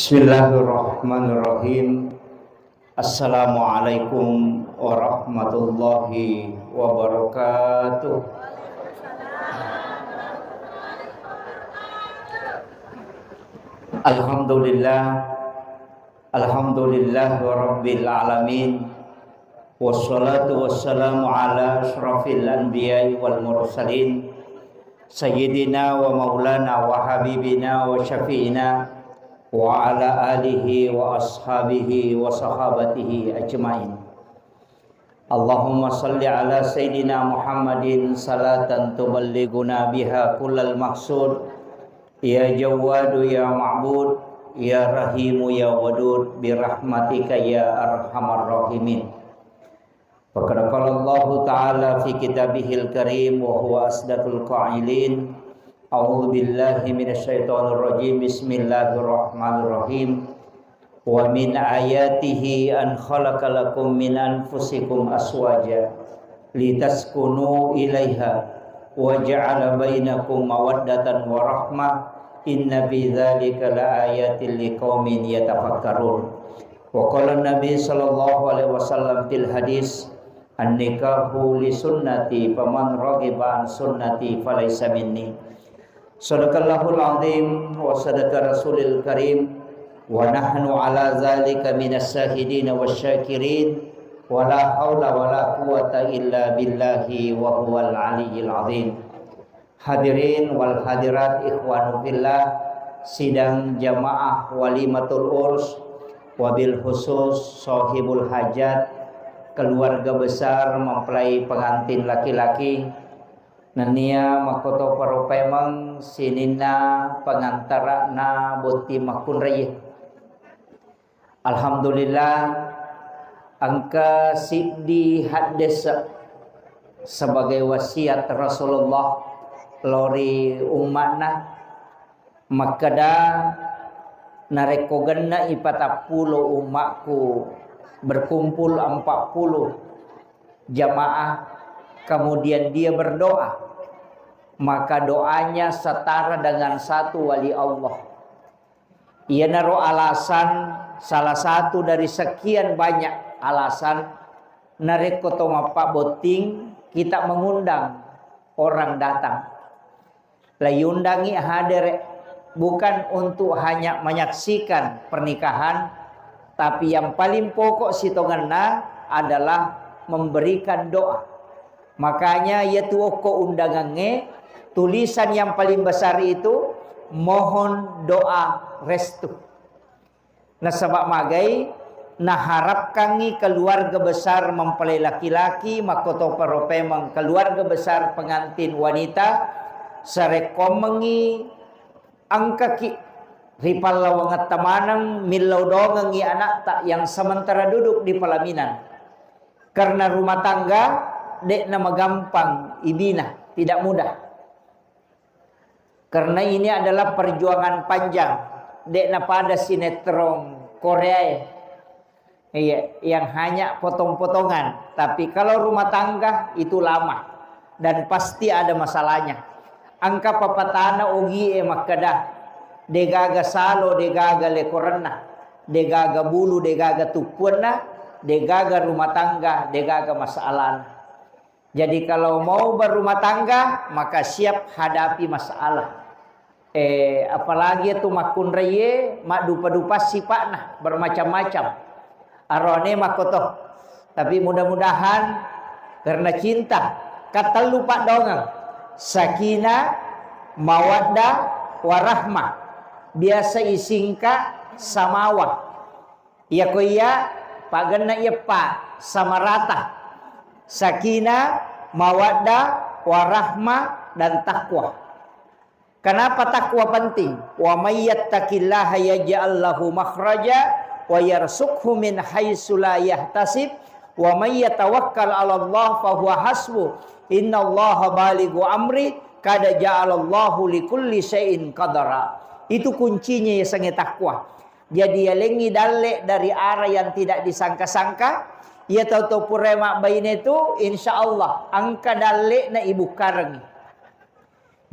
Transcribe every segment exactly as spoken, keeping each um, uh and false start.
Bismillahirrahmanirrahim. Assalamualaikum warahmatullahi wabarakatuh. Alhamdulillah. Alhamdulillah rabbil alamin. Wassalatu wassalamu ala asyrafil anbiya'i wal mursalin. Sayyidina wa maulana wa habibina wa syafi'ina wa ala alihi wa ashabihi wa sahabatihi ajmain. Allahumma salli ala sayyidina Muhammadin salatan tuballighuna biha kullal maqsud. Ya Jawwadu ya Ma'bud, ya Rahimu ya Wadud, birahmatika ya arhamar rahimin. Faqad qala Allahu ta'ala fi kitabihil karim wa huwa asdaqul qailin. A'udzu billahi minasy syaithanir rajim. Bismillahirrahmanirrahim. Wa min ayatihi an khalaqa lakum min anfusikum azwaja litaskunu ilaiha wa ja'ala bainakum mawaddatan wa rahmah. Inna fi dzalika laayatil liqaumin yatafakkarun. Wa qala Nabi sallallahu alaihi wasallam fil hadis, "An-nikahu li sunnati, faman raghiba an sunnati falaisa minni." Sadaqallahul azim wa sadaqa rasulil karim, wa nahnu ala dzalika minas syahidin wasy syakirin, wa la haula wa la quwwata illa billahi wa huwal aliyyil azim. Hadirin wal hadirat, ikhwanu fillah, sidang jamaah walimatul urs, wabil khusus sahibul hajat, keluarga besar mempelai pengantin laki-laki, nennia makkotoparo paimeng sininna pengantara'na botting makkunraie. Alhamdulillah, engka siddi haddese sebagai wasiat Rasulullah lao ri umma'na, makkeda, narekko genne'i patappulo umma'ku, berkumpul empat puluh jamaah, kemudian dia berdoa, maka doanya setara dengan satu wali Allah. Iyanaro alasan, salah satu dari sekian banyak alasan narekko to mappabbotting kita mengundang orang datang. Layundangi hadere, bukan untuk hanya menyaksikan pernikahan, tapi yang paling pokok sitongenna adalah memberikan doa. Makanya, iyatu okko undangangnge, tulisan yang paling besar itu, mohon doa restu. Nasaba magai, naharapkangngi keluarga besar mempelai laki-laki, makkotoparo paimeng keluarga besar pengantin wanita, sarekkoammengngi engkaki ri pallawangetta maneng, millau dongengngi anakta yang sementara duduk di pelaminan. Karena rumah tangga de'na magampang ibina, tidak mudah. Karena ini adalah perjuangan panjang, de'na pada sinetron Korea, iya, yang hanya potong-potongan. Tapi kalau rumah tangga itu lama dan pasti ada masalahnya. Engka papatana ogie makkeda, degaga salo, degaga lekorenna, degaga bulu, degaga tuppuanna, degaga rumah tangga, degaga masalahna. Jadi, kalau mau berumah tangga, maka siap hadapi masalah. Eh, apalagi itu makkunraie, maddupa-dupa sipa'na, bermacam-macam. Arone makkoto. Tapi mudah-mudahan karena cinta, katellu paddongeng. Sakinah, mawaddah, warahmah. Biasa isingka samawa. Iyako iya, paggenna iyeppa, samarata. Sakinah, mawaddah, warahmah, dan takwa. Kenapa takwa penting? "Wa may yattaqillaha yaj'al lahu makhraja wa yarzuqhu min haitsu la yahtasib, wa may yatawakkal 'alallah fa huwa hasbuh. Innallaha balighu amri, qad ja'alallahu likulli syai'in qadara." Itu kuncinya yasengnge takwa. Jadi, yalengngi dalle dari arah yang tidak disangka-sangka. Iya tau-tau pura mabbaine tu, insya Allah engka dallena ibukkarengngi.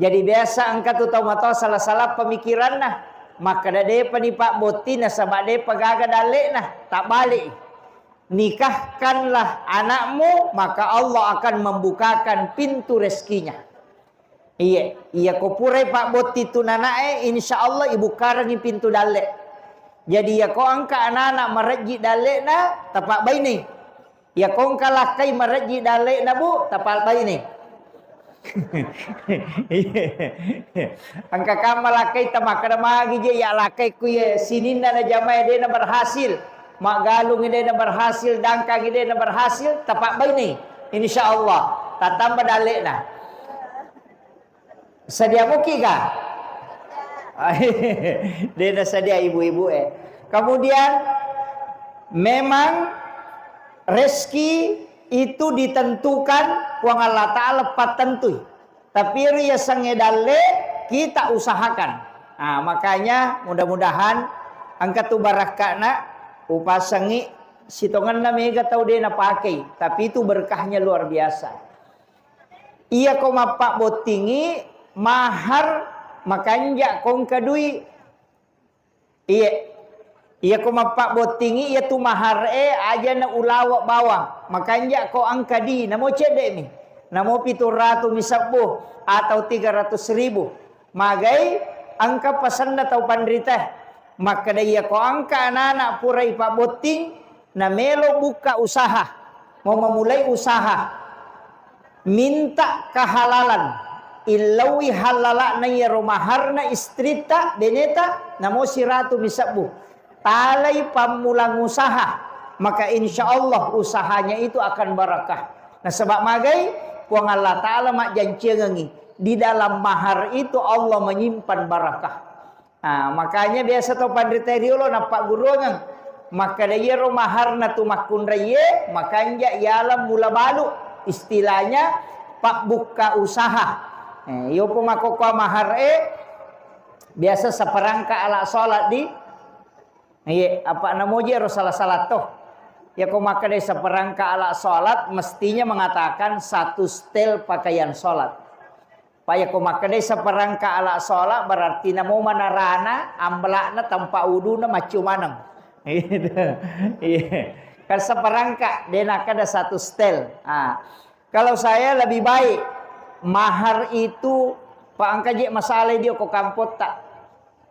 Jadi, biasa engka tu tau matoa salah-salah pemikiranna. Makkeda depa ni pabbotting nasaba depa gaga dalle'na, tabbali'i. Nikahkanlah anakmu, maka Allah akan membukakan pintu rezekinya. Iya, iya ko purai pabbotting tu nana'e, insya Allah ibukkarangi pintu dalle. Jadi iya ko engka anana marejji dalle'na, tapabbainei. Iya ko engka lakkai marejji dalle'na, Bu, tapabbainei. Engka kamma lakkai tamakkeda magi je ya lakkai ku ye sininna na jamae dena berhasil. Maggalung dena berhasil, dangkang dena berhasil, tapabbainei. Insya Allah, tatamba dalle'na. Sedia muki ga? Dena sedia ibu-ibu eh. Kemudian memang rezeki itu ditentukan Puang Allah Ta'ala pattentui. Tapi ri yasengnge dalle kita usahakan. Nah, makanya mudah-mudahan engka tu barakka'na upasengi sitongenna mega tau de napakei, tapi itu berkahnya luar biasa. Iya ko mappabbottingi mahar makanja ko engka dui. Iye. Iya ko mappabbottingi iya tu mahar e aja na ulawa bawang. Makanja ko engka di namo cedde mi. Namo pitu ratu mi sebbu atau tiga ratus ribu. Magai engka pasenna tau panrita. Makkeda iya ko engka anana pura ipabbotting, namelo bukka usaha, mau memulai usaha, minta kehalalan, illaui halala'na iyaro maharna istritta, beneta, namo siratu mi sebbu. Talai pammulang usaha, maka insya Allah usahanya itu akan barakah. Nasaba magai Puang Allah Ta'ala majjanciangengi di dalam mahar itu Allah menyimpan barakah. Nah, makanya biasa to panrita riolo nappagguruangeng. Makkeda iyaro maharna tu makkunraiye, makanja yaleng mula balu. Istilahnya pabbukka usaha. Eh, yopo makkokkoe mahar e, biasa seperangkat alat sholat di. Iye, apa namoji ero salah-salah to. Ya ko makkeda seperangkat alat sholat, mestinya mengatakan satu setel pakaian sholat. Paya ko makkedai seperangkat alat sholat, berarti namo manarana, ambelakna, tempat wuduna, maccio maneng. Gitu. Iya. Kan seperangkat, de nakkeda satu setel. Ah. Kalau saya lebih baik, mahar itu, Pak, engka je masalah dio ko kampotta.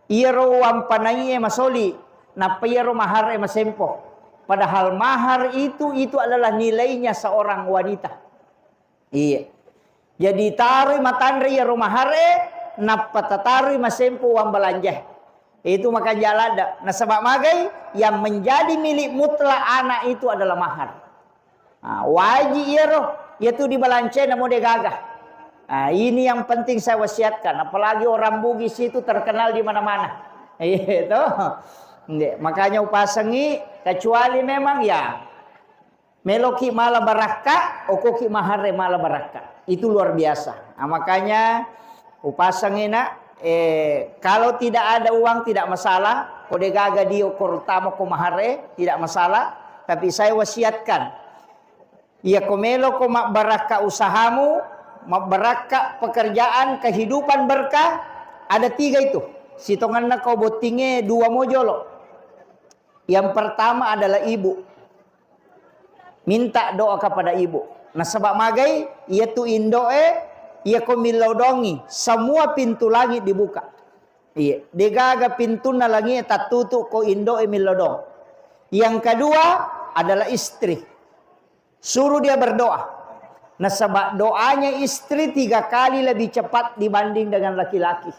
Iyaro wampanaie masoli, nappa iyaro mahar e masempo. Padahal mahar itu, itu adalah nilainya seorang wanita. Iya. Jadi taroi matanre iyaro mahar e, nappa tataroi masempo uang belanja. Itu makanja ladde. Nasaba magai, yang menjadi milik mutlak anak itu adalah mahar. Nah, waji iyaro, iyatu dibalanca namo de gaga. Nah, ini yang penting saya wasiatkan, apalagi orang Bugis itu terkenal di mana-mana. Iya, toh. Nggih, makanya upasengi, kecuali memang ya meloki mala barakka, okoki maharre mala barakka. Itu luar biasa. Nah, makanya upasengi nak, eh, kalau tidak ada uang tidak masalah, ko de gaga dio ko terutama ko maharre tidak masalah, tapi saya wasiatkan, iya ko meloko mabbarakka usahamu, mabbarakka pekerjaan, kehidupan berkah, ada tiga itu. Sitonganna ko bottinge dua mojolo. Yang pertama adalah ibu. Minta doa kepada ibu. Nasaba magai, iyatu indoe, iya ko millau dongi, semua pintu langit dibuka. Iya, degaga pintunna langit tattutu ko indoe millau dong. Yang kedua adalah istri. Suruh dia berdoa. Nasaba doanya istri tiga kali lebih cepat dibanding dengan laki-laki.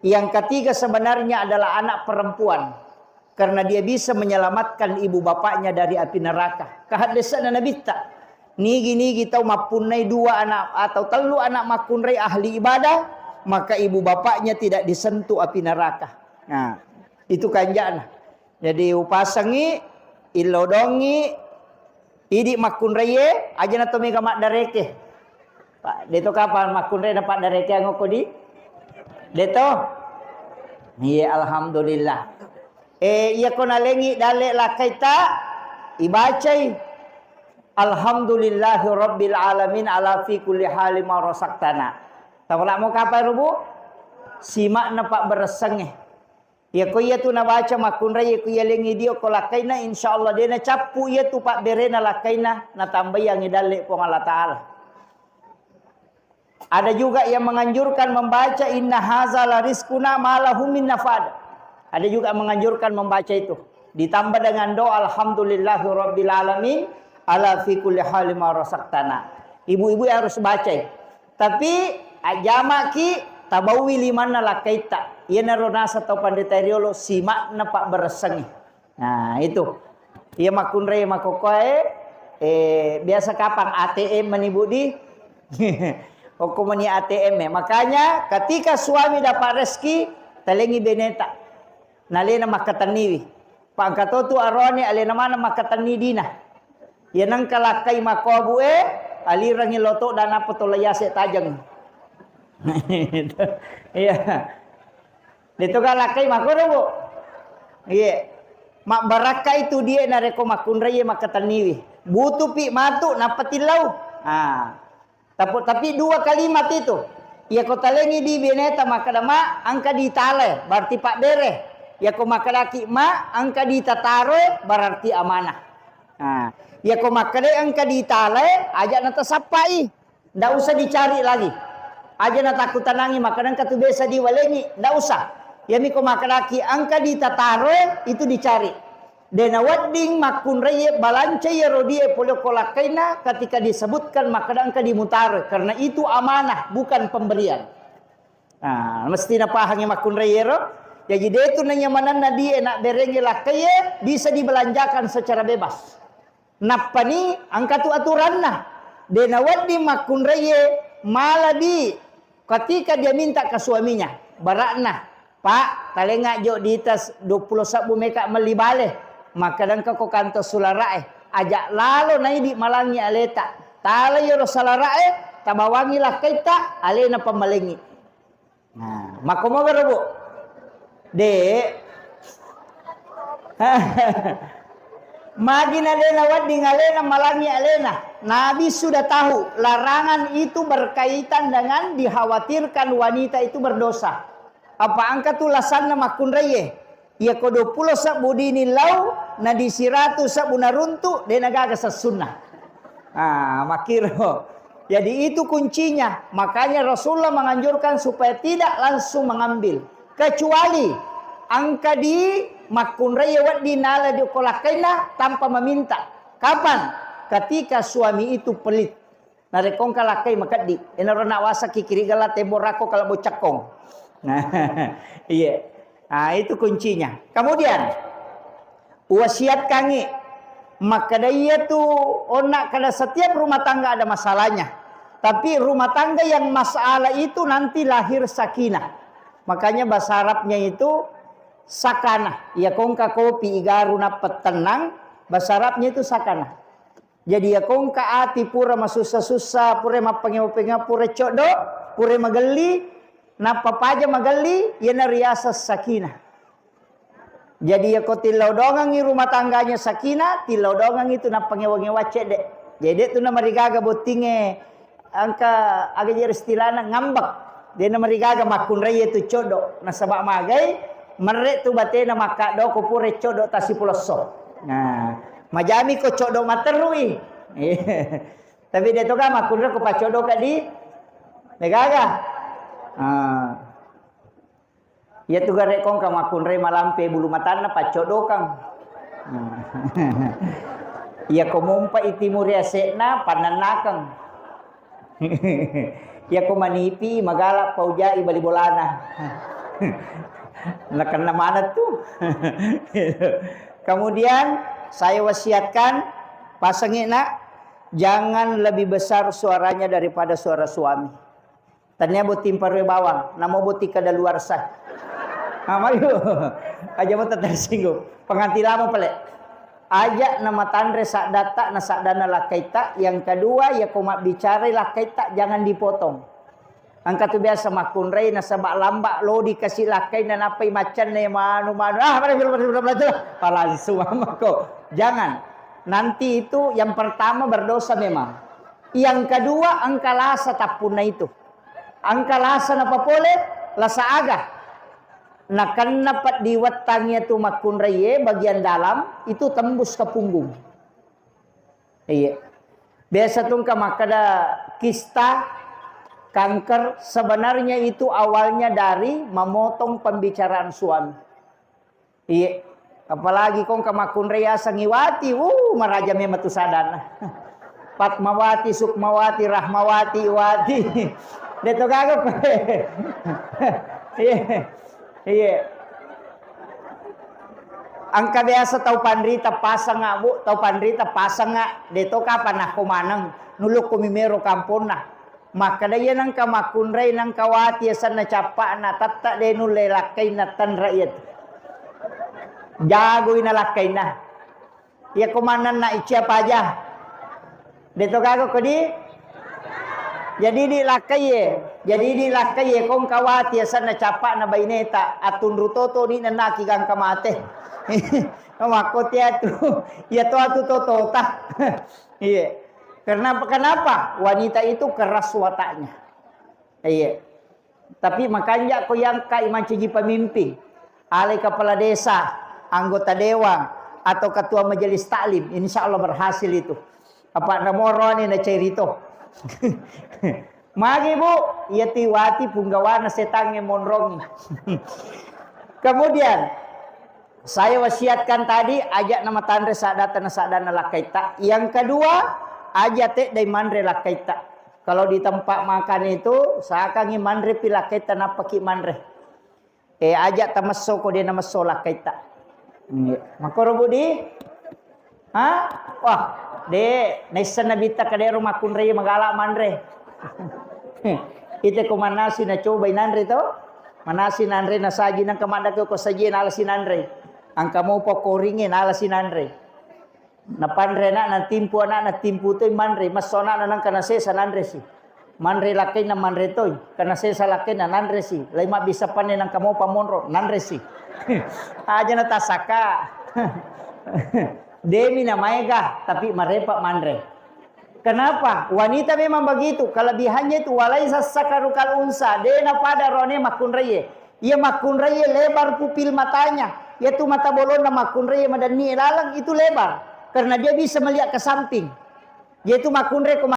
Yang ketiga sebenarnya adalah anak perempuan. Karena dia bisa menyelamatkan ibu bapaknya dari api neraka. Kahaddesana Nabitta. Nigi-nigi tau mappunnai dua anak atau tellu anak makkunrai ahli ibadah, maka ibu bapaknya tidak disentuh api neraka. Nah, itu kanjana. Jadi upasengi, illodongi, idi makkunraie, aja na to mega maddareke. Pak, de to kapang makkunrai na paddareke angoko di? De to? Iya, alhamdulillah. Eh, iya ko nalengi dalle lakkaita, ibacai, "Alhamdulillahi rabbil alamin ala fi kulli hali ma razaqtana." Tawala mo kapang rubu? Simakna pabberessengnge. Iyako iyatu nabaca makkunrai ko iyalengngi dio ko lakkainna, insyaallah de nacappu iyatu pabberena lakkainna, natambai ange dalle Puang Allah Ta'ala. Ada juga yang menganjurkan membaca inna haza la rizquna ma lahu min nafad. Ada juga menganjurkan membaca itu. Ditambah dengan doa alhamdulillahirabbil alamin ala fi kulli hali ma razaqtana. Ibu-ibu harus baca. Tapi ajamaki tabawi limanna lakkaitta. Iyanaro nasa tau panrita riolo simakna pabberessengngi. Nah, itu. Iya makkunrai makokkoe, eh, biasa kapang A T M mani budi. Okko mani A T M e. Makanya ketika suami dapat rezeki, talengi beneta. Nalena makkatenniwi. Pangkatotu arone alena mana makkatenni dina. Iya nengka lakkai makobu e, alirangi loto dana potola yase tajeng. Iya. Deto ga lakkai makkoro, Bu. Iye. Mabbarakka itu die narekko makkunrai makkatenniwi. Butupi matu nappa tillau. Ah. Tapi, tapi dua kalimat itu. Iyako talengi di beneta makkeda ma engka ditale, berarti pabbere. Iyako makkedaki ma engka ditataro, berarti amanah. Ah. Iyako makkeda engka ditale, aja natasappai. Ndak usah dicari lagi. Aja natakkutanangi makkeda engka tu biasa diwalengi, ndak usah. Iyami ko makkedaki engka ditataro itu dicari. De nawedding makkunraiye balanca iyaro die pole ko lakkainna ketika disebutkan makkeda engka dimutaro, karena itu amanah bukan pemberian. Nah, mesti napahangi makkunraiye ro. Jadi de tu nanyamananna die nak berengi lakkaiye bisa dibelanjakan secara bebas. Nappani engka tu aturanna. De nawedding makkunraiye mala di ketika dia minta ke suaminya. Barakna, "Pak, talenga jo ditas dua puluh sebbu meka melli bale." Makkeda engka ko kantor sulara'e. Ajak lalo naidi malangi aleta. Tala yero salara'e, tabawangi lakkaitta, alena pammalengi. Nah, makko mogaro, Bu? De. Magi na de nawedding alena malangi alena. Nabi sudah tahu larangan itu berkaitan dengan dikhawatirkan wanita itu berdosa. Apa engka tu lasanna makkunraiye. Iyako dua puluh sebbu dini lau, na di siratu sebbu naruntu, de nagaga sessunna. Ah, makkiro. Jadi itu kuncinya. Makanya Rasulullah menganjurkan supaya tidak langsung mengambil. Kecuali engka di makkunraiye wedding nala di okko lakkainna tanpa meminta. Kapan? Ketika suami itu pelit. Narekko engka lakkai makeddi, enaro nawasakki kiri gala tebo rakko kala bocakkong. Nah, iya. Ah, itu kuncinya. Kemudian, wasiatkangi, makkeda iya tu onna kada setiap rumah tangga ada masalahnya. Tapi rumah tangga yang masalah itu nanti lahir sakinah. Makanya bahasa Arabnya itu sakana. Iya kongka kopi igaru nappa tenang, bahasa Arabnya itu sakana. Jadi, iya kongka ati pura masussa-sussa, pura mappangewa-pangewa, pura coddo, pura magelli, nappa paja magelli, iyana riaseng sakinah. Jadi, iya ko tillau dongangi rumah tangganya sakinah, tillau dongangi tu nappangewa-ngewa cedde. Jadi, de tu namarigaga bottinge engka aga jero istilahna ngambek. De namarigaga makkunrai tu coddo. Nasaba magai, merre tu batena makkaddo ko pura coddo tasipulosso. Nah, majami ko coddo materrui. Tapi de to ga makkunrai ko pacoddo ka di de gaga. Ah. Iya tu gare kongka makkunrai malampe bulu matanna paccodokang. Iya ko mompa i timuri asekna pannannakang. Iya ko manipi magala paujai bali bolana. Nakenna mana tu. Kemudian saya wasiatkan pasangi nak, jangan lebih besar suaranya daripada suara suami. Tania botting parue bawang, namo botting kadaluarsa. Ah, mayu. Aja mo tersinggung. Penganti lamo pale. Aja namatanre saddatta na saddanna lakkaitta. Yang kedua, ya ko mabbicarai lakkaitta jangan dipotong. Engka tu biasa makkunrai nasaba lamba lodi kasi lakkai na nappai maccanna manu manu. Ah, pada, pada, pada, pada, pada, langsung amako. Jangan. Nanti itu yang pertama berdosa memang. Yang kedua engka lasa tappunna itu. Engka lasa napapole, lasa aga. Nakenna peddi wettang iya tu makkunraiye bagian dalam itu tembus ke punggung. Iya. Biasa tu engka makkeda kista, kanker, sebenarnya itu awalnya dari memotong pembicaraan suami. Iya. Apalagi kong ka makkunrai aseng iwati, uh, maraja memang tu sadana. Fatmawati, Sukmawati, Rahmawati, Iwati. De to gaga ko. Iya. Iya. Engka biasa tau panrita pasengnga, Bu, tau panrita pasengnga, de to kapan nakko maneng, nulukku mimero kamponna. Makkeda iya nengka makkunrai, nengka wati asenna cappa'na, tette de nulle lakkainna tenre iya tu. Jagoi na lakkainna. Iya ko manenna iccia paja. De to gaga ko di? Jadi di lakkaie, jadi di lakkaie kong kawati asenna cappa'na baineta, attunru toto ni nennaki gangka mate. Makko tiatu, iya to atu totota. Iya. Karena apa? Kenapa? Wanita itu keras wataknya. Iya. Tapi makanja ko yangkai mancaji pemimpin, alai kepala desa, anggota dewan, atau ketua majelis taklim, insya Allah berhasil itu. Apa namoroni na cerito. Magi, Bu, iya tiwati punggawana setangnge monrongi. Kemudian, saya wasiatkan tadi, aja na matanre sadata na sadana lakkaitta. Yang kedua, aja teddai manre lakkaitta. Kalau di tempat makan itu, sakangi manre pi lakkaitta nappaki manre. Eh, aja tamesso ko de namesso lakkaitta. Iya. Makoro Budi? Ha? Wah, de, naisseng nabitta kadero makkunrai magala manre. Ite ko manasi nacobai nanre to? Manasi nanre nasaji nangka maddake ko sajie nalasi nanre. Angka mopa koringe nalasi nanre. Napanre ana'na, timpu ana'na, timpu toi manre, messo ana'na nangka nasesa nanresi. Manre lakkainna manre toi, kana sesa lakkainna nanresi. Lai mabbissa panne nangka mopa monro nanresi. Aja na tasaka. Demi na maega, tapi marepa manre. Kenapa? Wanita memang begitu, kelebihannya itu walaisa sakaru kal unsa, de na pada rone makkunraie. Iya makkunraie lebar pupil matanya. Iya tu mata bolonna makkunraie madanni laleng itu lebar. Karena dia bisa melihat ke samping. Yaitu makkunrai ko